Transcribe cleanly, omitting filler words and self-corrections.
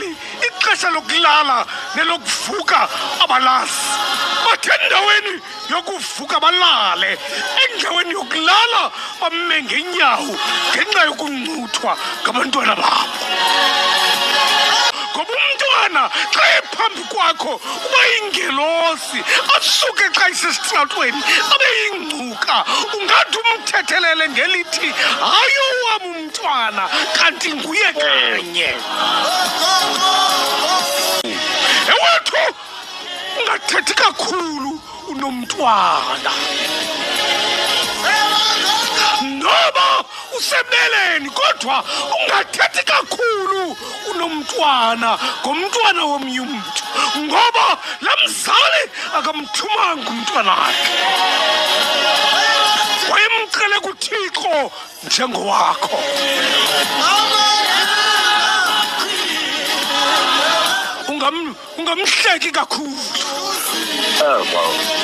Abazali ixesha lokulala nelokuvuka abalazi. Bathi endaweni yokuvuka balale, endaweni yokulala bame ngenyawo ngenxa yokuncuthwa ngabantwana babo. Ngoba umntwana xa ephambi kwakho uba yingelosi, asuke xa isesitratweni abe yingcuka. Ungathi umthethelele ngelithi hayi owam umntwana, kanti nguye kanye. Ewethu, ungathethi kakhulu unomntwana noba usebeleni, kodwa ungathethi kakhulu unomntwana ngomntwana womnye umntu, ngoba laa mzali akamthumanga umntwana wakhe, wayemcele kuThixo njengowakho. Ungamhleki kakhulu. Oh, wow.